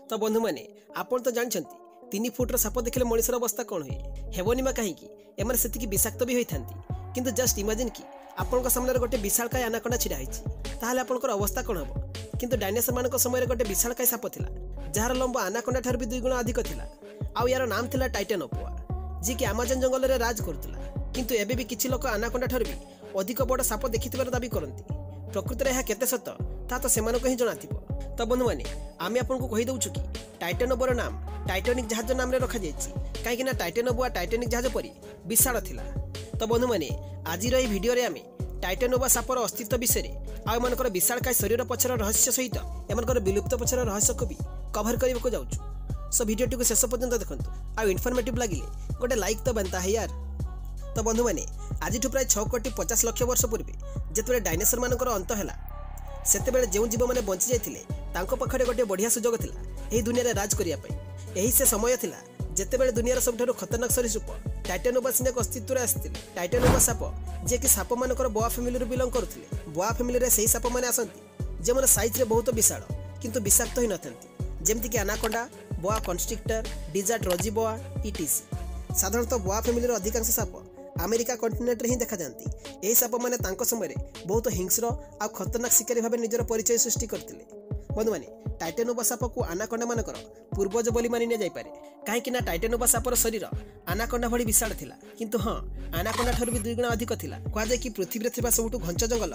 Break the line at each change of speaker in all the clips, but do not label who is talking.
ତ ବନ୍ଧୁମାନେ, ଆପଣ ତ ଜାଣିଛନ୍ତି 3 ଫୁଟର ସାପ ଦେଖିଲେ ମଣିଷର ଅବସ୍ଥା କ'ଣ ହୁଏ। ହେବନି ବା କାହିଁକି, ଏମାନେ ସେତିକି ବିଷାକ୍ତ ବି ହୋଇଥାନ୍ତି। କିନ୍ତୁ ଜଷ୍ଟ ଇମାଜିନ୍ କି ଆପଣଙ୍କ ସାମ୍ନାରେ ଗୋଟେ ବିଶାଳକାୟ ଆନାକଣ୍ଡା ଛିଡ଼ା ହେଇଛି, ତାହେଲେ ଆପଣଙ୍କର ଅବସ୍ଥା କ'ଣ ହେବ? କିନ୍ତୁ ଡାଇନେସରମାନଙ୍କ ସମୟରେ ଗୋଟେ ବିଶାଳକାୟ ସାପ ଥିଲା, ଯାହାର ଲମ୍ବ ଆନାକଣ୍ଡା ଠାରୁ ବି 2 ଗୁଣ ଅଧିକ ଥିଲା। ଆଉ ୟାର ନାମ ଥିଲା ଟାଇଟାନୋବୋଆ, ଯିଏକି ଆମାଜନ ଜଙ୍ଗଲରେ ରାଜ କରୁଥିଲା। କିନ୍ତୁ ଏବେ ବି କିଛି ଲୋକ ଆନାକଣ୍ଡା ଠାରୁ ବି ଅଧିକ ବଡ଼ ସାପ ଦେଖିଥିବାର ଦାବି କରନ୍ତି। ପ୍ରକୃତରେ ଏହା କେତେ ସତ ତାହା ତ ସେମାନଙ୍କୁ ହିଁ ଜଣାଥିବ। ତ ବନ୍ଧୁମାନେ, ଆମେ ଆପଣଙ୍କୁ କହିଦେଉଛୁ କି ଟାଇଟାନୋବୋର ନାମ ଟାଇଟାନିକ୍ ଜାହାଜ ନାମରେ ରଖାଯାଇଛି, କାହିଁକିନା ଟାଇଟାନୋବୋଆ ଟାଇଟାନିକ୍ ଜାହାଜ ପରି ବିଶାଳ ଥିଲା। ତ ବନ୍ଧୁମାନେ, ଆଜିର ଏହି ଭିଡ଼ିଓରେ ଆମେ ଟାଇଟାନୋବୋଆ ସାପର ଅସ୍ତିତ୍ୱ ବିଷୟରେ ଆଉ ଏମାନଙ୍କର ବିଶାଳକାୟ ଶରୀର ପଛର ରହସ୍ୟ ସହିତ ଏମାନଙ୍କର ବିଲୁପ୍ତ ପଛର ରହସ୍ୟକୁ ବି କଭର କରିବାକୁ ଯାଉଛୁ। ସୋ ଭିଡ଼ିଓଟିକୁ ଶେଷ ପର୍ଯ୍ୟନ୍ତ ଦେଖନ୍ତୁ, ଆଉ ଇନଫର୍ମେଟିଭ୍ ଲାଗିଲେ ଗୋଟେ ଲାଇକ୍ ତ ବନତା ହେ ୟାର। ତ ବନ୍ଧୁମାନେ, ଆଜିଠୁ ପ୍ରାୟ 6 କୋଟି 50 ଲକ୍ଷ ବର୍ଷ ପୂର୍ବେ ଯେତେବେଳେ ଡାଇନେସରମାନଙ୍କର ଅନ୍ତ ହେଲା, ସେତେବେଳେ ଯେଉଁ ଜୀବମାନେ ବଞ୍ଚି ଯାଇଥିଲେ ତାଙ୍କ ପାଖରେ ଗୋଟିଏ ବଢ଼ିଆ ସୁଯୋଗ ଥିଲା ଏହି ଦୁନିଆରେ ରାଜ କରିବା ପାଇଁ। ଏହି ସେ ସମୟ ଥିଲା ଯେତେବେଳେ ଦୁନିଆର ସବୁଠାରୁ ଖତରନାକ ସରୀସୃପ ଟାଇଟାନୋବୋଆ ସ୍ନେକ୍ ଅସ୍ତିତ୍ୱରେ ଆସିଥିଲେ। ଟାଇଟାନୋବୋଆ ସାପ, ଯିଏକି ସାପମାନଙ୍କର ବୋଆ ଫ୍ୟାମିଲିରୁ ବିଲଙ୍ଗ କରୁଥିଲେ। ବୋଆ ଫ୍ୟାମିଲିରେ ସେହି ସାପମାନେ ଆସନ୍ତି ଯେଉଁମାନେ ସାଇଜ୍ରେ ବହୁତ ବିଶାଳ କିନ୍ତୁ ବିଷାକ୍ତ ହୋଇନଥାନ୍ତି, ଯେମିତିକି anaconda, boa constrictor, desert rosy boa, etc. ସାଧାରଣତଃ ବୋଆ ଫ୍ୟାମିଲିର ଅଧିକାଂଶ ସାପ ଆମେରିକା କଣ୍ଟିନେଣ୍ଟରେ ହିଁ ଦେଖାଯାଆନ୍ତି। ଏହି ସାପମାନେ ତାଙ୍କ ସମୟରେ ବହୁତ ହିଂସ୍ର ଆଉ ଖତରନାକ ଶିକାରୀ ଭାବେ ନିଜର ପରିଚୟ ସୃଷ୍ଟି କରିଥିଲେ। ବନ୍ଧୁମାନେ, ଟାଇଟାନୋବୋଆ ସାପକୁ ଆନାକଣ୍ଡାମାନଙ୍କର ପୂର୍ବଜ ବୋଲି ମାନି ନିଆଯାଇପାରେ, କାହିଁକି ନା ଟାଇଟାନୋବୋଆ ସାପର ଶରୀର ଆନାକଣ୍ଡା ଭଳି ବିଶାଳ ଥିଲା, କିନ୍ତୁ ହଁ, ଆନାକଣ୍ଡା ଠାରୁ ବି 2 ଗୁଣା ଅଧିକ ଥିଲା। କୁହାଯାଏ କି ପୃଥିବୀରେ ଥିବା ସବୁଠୁ ଘଞ୍ଚ ଜଙ୍ଗଲ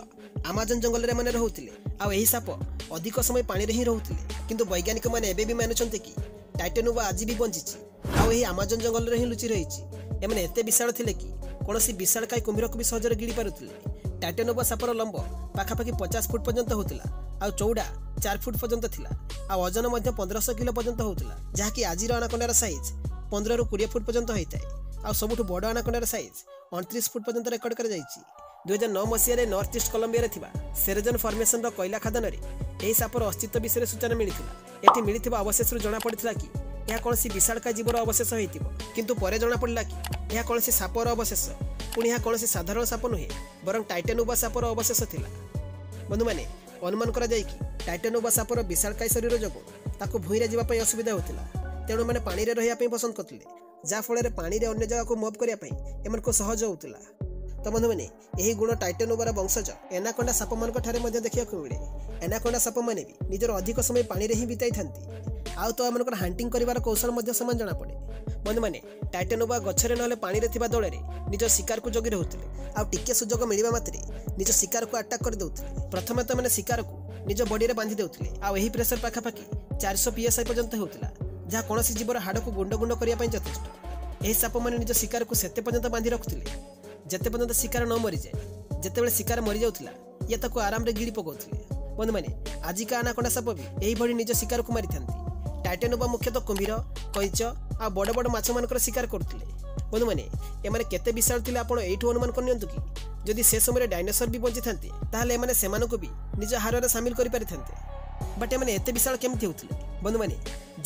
ଆମାଜନ ଜଙ୍ଗଲରେ ଏମାନେ ରହୁଥିଲେ, ଆଉ ଏହି ସାପ ଅଧିକ ସମୟ ପାଣିରେ ହିଁ ରହୁଥିଲେ। କିନ୍ତୁ ବୈଜ୍ଞାନିକମାନେ ଏବେ ବି ମାନୁଛନ୍ତି କି ଟାଇଟାନୋବୋଆ ଆଜି ବି ବଞ୍ଚିଛି ଆଉ ଏହି ଆମାଜନ ଜଙ୍ଗଲରେ ହିଁ ଲୁଚି ରହିଛି। ଏମାନେ ଏତେ ବିଶାଳ ଥିଲେ କି କୌଣସି ବିଶାଳକାୟ କୁମ୍ଭୀରକୁ ବି ସହଜରେ ଗିଳି ପାରୁଥିଲେ। ଟାଇଟାନୋବୋଆ ସାପର ଲମ୍ବ ପାଖାପାଖି 50 ଫୁଟ ପର୍ଯ୍ୟନ୍ତ ହେଉଥିଲା, ଆଉ ଚଉଡ଼ା 4 ଫୁଟ ପର୍ଯ୍ୟନ୍ତ ଥିଲା, ଆଉ ଓଜନ ମଧ୍ୟ 1500 କିଲୋ ପର୍ଯ୍ୟନ୍ତ ହେଉଥିଲା, ଯାହାକି ଆଜିର ଆନାକଣ୍ଡାର ସାଇଜ୍ 15ରୁ 20 ଫୁଟ ପର୍ଯ୍ୟନ୍ତ ହୋଇଥାଏ। ଆଉ ସବୁଠୁ ବଡ଼ ଆନାକଣ୍ଡାର ସାଇଜ୍ 29 ଫୁଟ ପର୍ଯ୍ୟନ୍ତ ରେକର୍ଡ କରାଯାଇଛି। 2009 ମସିହାରେ ନର୍ଥ ଇଷ୍ଟ କଲମ୍ବିଆରେ ଥିବା ସେରେଜନ ଫର୍ମେସନର କଇଲା ଖାଦାନରେ ଏହି ସାପର ଅସ୍ତିତ୍ୱ ବିଷୟରେ ସୂଚନା ମିଳିଥିଲା। ଏଠି ମିଳିଥିବା ଅବଶେଷରୁ ଜଣାପଡ଼ିଥିଲା କି ଏହା କୌଣସି ବିଶାଳକାୟ ଜୀବର ଅବଶେଷ ହୋଇଥିବ, କିନ୍ତୁ ପରେ ଜଣାପଡ଼ିଲା କି ଏହା କୌଣସି ସାପର ଅବଶେଷ। ପୁଣି ଏହା କୌଣସି ସାଧାରଣ ସାପ ନୁହେଁ, ବରଂ ଟାଇଟାନୋବୋଆ ସାପର ଅବଶେଷ ଥିଲା। ବନ୍ଧୁମାନେ, ଅନୁମାନ କରାଯାଏ କି ଟାଇଟାନୋବୋଆ ସାପର ବିଶାଳକାୟ ଶରୀର ଯୋଗୁଁ ତାକୁ ଭୂଇଁରେ ଯିବା ପାଇଁ ଅସୁବିଧା ହେଉଥିଲା, ତେଣୁ ଏମାନେ ପାଣିରେ ରହିବା ପାଇଁ ପସନ୍ଦ କରୁଥିଲେ, ଯାହାଫଳରେ ପାଣିରେ ଅନ୍ୟ ଜାଗାକୁ ମୁଭ୍ କରିବା ପାଇଁ ଏମାନଙ୍କୁ ସହଜ ହେଉଥିଲା। ତ ବନ୍ଧୁମାନେ, ଏହି ଗୁଣ ଟାଇଟାନୋବୋଆର ବଂଶଜ ଏନାକଣ୍ଡା ସାପମାନଙ୍କ ଠାରେ ମଧ୍ୟ ଦେଖିବାକୁ ମିଳେ। ଏନାକଣ୍ଡା ସାପମାନେ ବି ନିଜର ଅଧିକ ସମୟ ପାଣିରେ ହିଁ ବିତାଇଥାନ୍ତି, ଆଉ ତ ଏମାନଙ୍କର ହାଣ୍ଟିଂ କରିବାର କୌଶଳ ମଧ୍ୟ ସମାନ ଜଣାପଡ଼େ। ବନ୍ଧୁମାନେ, ଟାଇଟାନୋବୋଆ ଗଛରେ ନହେଲେ ପାଣିରେ ଥିବା ଦଳରେ ନିଜ ଶିକାରକୁ ଜଗି ରହୁଥିଲେ, ଆଉ ଟିକେ ସୁଯୋଗ ମିଳିବା ମାତ୍ରେ ନିଜ ଶିକାରକୁ ଆଟାକ୍ କରିଦେଉଥିଲେ। ପ୍ରଥମେ ତ ଏମାନେ ଶିକାରକୁ ନିଜ ବଡିରେ ବାନ୍ଧି ଦେଉଥିଲେ, ଆଉ ଏହି ପ୍ରେସର ପାଖାପାଖି 400 PSI ପର୍ଯ୍ୟନ୍ତ ହେଉଥିଲା, ଯାହା କୌଣସି ଜୀବର ହାଡ଼କୁ ଗୁଣ୍ଡ ଗୁଣ୍ଡ କରିବା ପାଇଁ ଯଥେଷ୍ଟ। ଏହି ସାପମାନେ ନିଜ ଶିକାରକୁ ସେତେ ପର୍ଯ୍ୟନ୍ତ ବାନ୍ଧି ରଖୁଥିଲେ ଯେତେ ପର୍ଯ୍ୟନ୍ତ ଶିକାର ନ ମରିଯାଏ। ଯେତେବେଳେ ଶିକାର ମରିଯାଉଥିଲା, ଇଏ ତାକୁ ଆରାମରେ ଗିଳି ପକାଉଥିଲେ। ବନ୍ଧୁମାନେ, ଆଜିକା ଆନାକଣ୍ଡା ସାପ ବି ଏହିଭଳି ନିଜ ଶିକାରକୁ ମାରିଥାନ୍ତି। ଟାଇଟାନୋବୋଆ ମୁଖ୍ୟତଃ କୁମ୍ଭୀର, କଇଁଚ ଆଉ ବଡ଼ ବଡ଼ ମାଛମାନଙ୍କର ଶିକାର କରୁଥିଲେ। ବନ୍ଧୁମାନେ, ଏମାନେ କେତେ ବିଶାଳ ଥିଲେ ଆପଣ ଏଇଠୁ ଅନୁମାନ କରିନିଅନ୍ତୁ କି ଯଦି ସେ ସମୟରେ ଡାଇନୋସର ବି ବଞ୍ଚିଥାନ୍ତେ, ତାହେଲେ ଏମାନେ ସେମାନଙ୍କୁ ବି ନିଜ ହାରରେ ସାମିଲ କରିପାରିଥାନ୍ତେ। ବଟ୍ ଏମାନେ ଏତେ ବିଶାଳ କେମିତି ହେଉଥିଲେ? ବନ୍ଧୁମାନେ,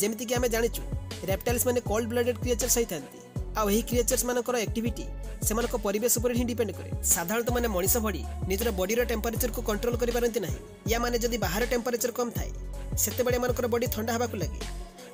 ଯେମିତିକି ଆମେ ଜାଣିଛୁ ରେପ୍ଟାଇଲ୍ସ ମାନେ କୋଲ୍ଡ ବ୍ଲଡେଡ୍ କ୍ରିଏଚର୍ସ ହୋଇଥାନ୍ତି, ଆଉ ଏହି କ୍ରିଏଚର୍ସ ମାନଙ୍କର ଆକ୍ଟିଭିଟି ସେମାନଙ୍କ ପରିବେଶ ଉପରେ ହିଁ ଡିପେଣ୍ଡ କରେ। ସାଧାରଣତଃ ମାନେ ମଣିଷ ଭଳି ନିଜର ବଡିର ଟେମ୍ପରେଚରକୁ କଣ୍ଟ୍ରୋଲ କରିପାରନ୍ତି ନାହିଁ। ୟା ମାନେ ଯଦି ବାହାର ଟେମ୍ପରେଚର କମ୍ ଥାଏ, ସେତେବେଳେ ଏମାନଙ୍କର ବଡି ଥଣ୍ଡା ହେବାକୁ ଲାଗେ,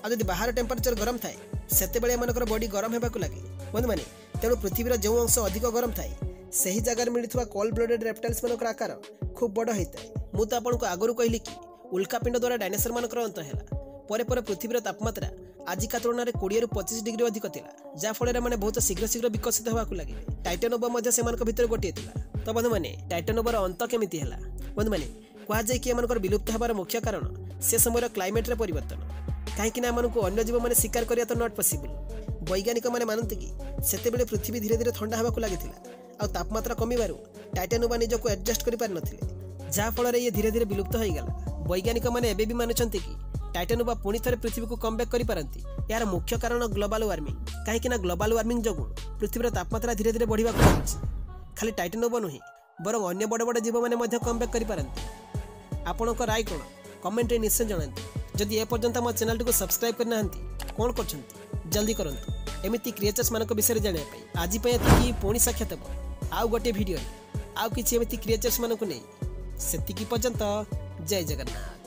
ଆଉ ଯଦି ବାହାର ଟେମ୍ପରେଚର ଗରମ ଥାଏ, ସେତେବେଳେ ଏମାନଙ୍କର ବଡି ଗରମ ହେବାକୁ ଲାଗେ। ବନ୍ଧୁମାନେ, ତେଣୁ ପୃଥିବୀର ଯେଉଁ ଅଂଶ ଅଧିକ ଗରମ ଥାଏ, ସେହି ଜାଗାରେ ମିଳୁଥିବା କୋଲ୍ଡ ବ୍ଲଡେଡ୍ ରେପ୍ଟାଇଲ୍ସ ମାନଙ୍କର ଆକାର ଖୁବ୍ ବଡ଼ ହୋଇଥାଏ। ମୁଁ ତ ଆପଣଙ୍କୁ ଆଗରୁ କହିଲି କି ଉଲ୍କାପିଣ୍ଡ ଦ୍ୱାରା ଡାଇନୋସର ମାନଙ୍କର ଅନ୍ତ ହେଲା। ପରେ ପରେ ପୃଥିବୀର ତାପମାତ୍ରା ଆଜିକା ତୁଳନାରେ 20ରୁ 25 ଡିଗ୍ରୀ ଅଧିକ ଥିଲା, ଯାହାଫଳରେ ଏମାନେ ବହୁତ ଶୀଘ୍ର ଶୀଘ୍ର ବିକଶିତ ହେବାକୁ ଲାଗିଲେ। ଟାଇଟାନୋବୋଆ ମଧ୍ୟ ସେମାନଙ୍କ ଭିତରେ ଗୋଟିଏ ଥିଲା। ତ ବନ୍ଧୁମାନେ, ଟାଇଟାନୋବୋଆର ଅନ୍ତ କେମିତି ହେଲା? ବନ୍ଧୁମାନେ, କୁହାଯାଏ କି ଏମାନଙ୍କର ବିଲୁପ୍ତ ହେବାର ମୁଖ୍ୟ କାରଣ ସେ ସମୟର କ୍ଲାଇମେଟ୍ରେ ପରିବର୍ତ୍ତନ, କାହିଁକିନା ଏମାନଙ୍କୁ ଅନ୍ୟ ଜୀବମାନେ ଶିକାର କରିବା ତ not possible. ବୈଜ୍ଞାନିକମାନେ ମାନନ୍ତି କି ସେତେବେଳେ ପୃଥିବୀ ଧୀରେ ଧୀରେ ଥଣ୍ଡା ହେବାକୁ ଲାଗିଥିଲା, ଆଉ ତାପମାତ୍ରା କମିବାରୁ ଟାଇଟାନୋବୋଆ ନିଜକୁ ଆଡଜଷ୍ଟ କରିପାରିନଥିଲେ, ଯାହାଫଳରେ ଇଏ ଧୀରେ ଧୀରେ ବିଲୁପ୍ତ ହୋଇଗଲା। ବୈଜ୍ଞାନିକମାନେ ଏବେ ବି ମାନୁଛନ୍ତି କି ଟାଇଟାନୋବୋଆ ପୁଣି ଥରେ ପୃଥିବୀକୁ କମ୍ବ୍ୟାକ୍ କରିପାରନ୍ତି। ଏହାର ମୁଖ୍ୟ କାରଣ ଗ୍ଲୋବାଲ ୱାର୍ମିଂ, କାହିଁକିନା ଗ୍ଲୋବାଲ ୱାର୍ମିଂ ଯୋଗୁଁ ପୃଥିବୀର ତାପମାତ୍ରା ଧୀରେ ଧୀରେ ବଢ଼ିବାକୁ ଲାଗୁଛି। ଖାଲି ଟାଇଟାନୋବୋଆ ନୁହେଁ, ବରଂ ଅନ୍ୟ ବଡ଼ ବଡ଼ ଜୀବମାନେ ମଧ୍ୟ କମ୍ବ୍ୟାକ୍ କରିପାରନ୍ତି। ଆପଣଙ୍କ ରାୟ କ'ଣ କମେଣ୍ଟରେ ନିଶ୍ଚୟ ଜଣାନ୍ତୁ। ଯଦି ଏପର୍ଯ୍ୟନ୍ତ ଆମ ଚ୍ୟାନେଲଟିକୁ ସବସ୍କ୍ରାଇବ୍ କରିନାହାନ୍ତି, କ'ଣ କରୁଛନ୍ତି? ଜଲ୍ଦି କରନ୍ତୁ। ଏମିତି କ୍ରିଏଚର୍ସ ମାନଙ୍କ ବିଷୟରେ ଜାଣିବା ପାଇଁ ଆଜି ପାଇଁ ଏତିକି। ପୁଣି ସାକ୍ଷାତ ହେବ ଆଉ ଗୋଟିଏ ଭିଡ଼ିଓରେ ଆଉ କିଛି ଏମିତି କ୍ରିଏଚର୍ସ ମାନଙ୍କୁ ନେଇ। ସେତିକି ପର୍ଯ୍ୟନ୍ତ ଜୟ ଜଗନ୍ନାଥ।